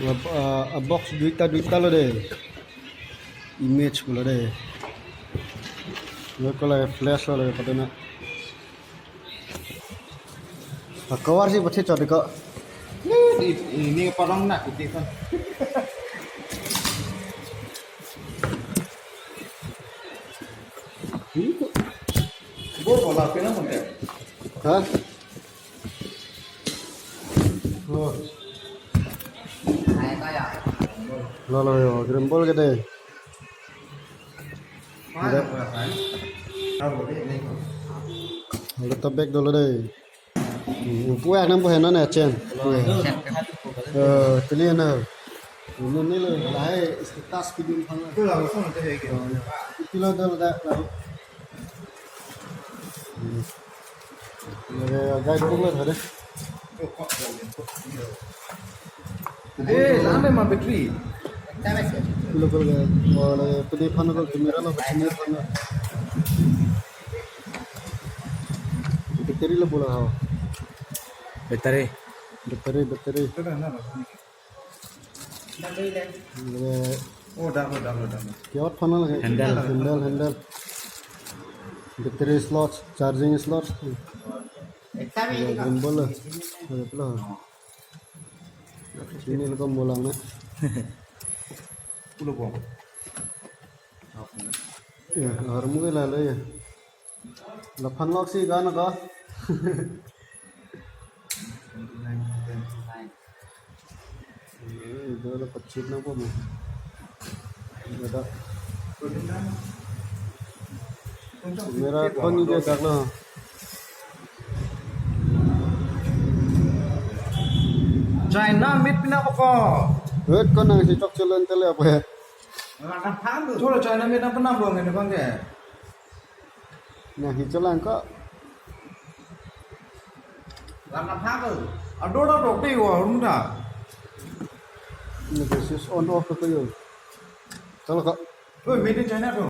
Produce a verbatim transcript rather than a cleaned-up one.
Ah, ah, box duita duita lo de. Image pulo de. Lo ko la flash lo de, patena. Ah, cover si pathi chot ko. Ini, ini parong nak iti kan. Ini ko. Bor bola pena monte. Ha? Oh. Lo lo yo, green ball ke de. Ada. Ada tabek dolo de. Hmm, pu ak nam pu hena na chen. Eh, tili na. Ini ni lo, lahai status pidun phang. Kilo dolo da. Hmm. Lage guide book lo thare. Eh, lande ma battery. Lo ko lage, wala pede phone ko camera lo, camera phone lo. Battery lo bola ho. Battery. Battery, battery. Lage, oh, dah, dah, dah, dah. Kiyot phone lage. Handle. Handle, handle. Battery slot, charging slot. Lage, gimbal lo. Lage, pula. Ini lo ko molang na. Pulo ko. Ya, armu ke lalo ya. Laphan lok si gana ka. Ini itu lo kecil na po mo. Ada. Mera phone ni dia dak lo. China made pina poko. Wait, ko nang si chok chelon tele apa ya? Thora China made na penam dong ini bang ke. Nang hi chelang ko. Lana pha ko. Ado da dok de wa hum da. Ini khusus on off ko yo. Kalau ko. Oi, made in China to.